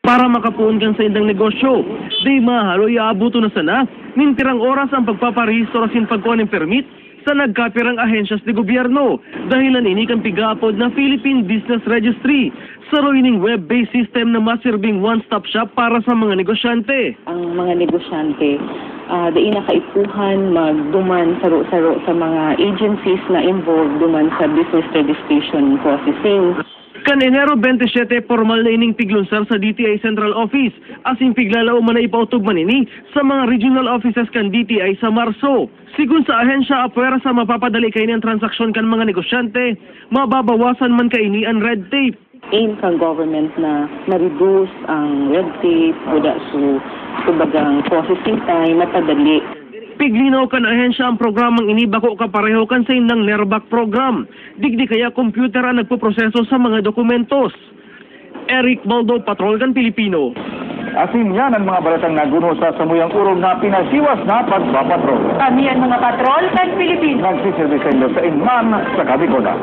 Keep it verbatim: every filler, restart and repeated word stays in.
para makapoon kan saindang negosyo. Dai mahalo, iaaboton na sana nin pirang oras ang pagpaparehistro asin pagkua nin permit sa nagkapirang ahensyas de gobyerno. Dahelan ini kan pigaapod na Philippine Business Registry. Saro ining web-based system na masirbing one-stop shop para sa mga negosyante. Ang mga negosyante, ah, dai na kaipuhan magduman saro-saro sa mga agencies na involved duman sa business registration processing. Kan Enero twenty-seven, pormal na ining piglunsar sa D T I Central Office, asin piglalao man na ipaotob man ini sa mga regional offices kan D T I sa Marso. Sigon sa ahensya, apwera sa mapapadali kaini an transaksyon kan mga negosyante, mababawasan man kaini an red tape. Aim kan government na ma-reduce ang red tape, buda su, kumbagang processing time, mapadali. Piglinaw kan ahensya, ang programang ini bako kapareho kan saindang NERBAC program. Digdi kaya computer ang nagpoproseso sa mga dokumentos. Eric Baldo, Patrol kan Pilipino. Asin yan ang mga baretang naguno sa samuyang urog na pinasiwas na pagpapatrol. Kami ang mga patrol kan Pilipino. Nagsiserbi sa inyo sa Inman sa Kabikola.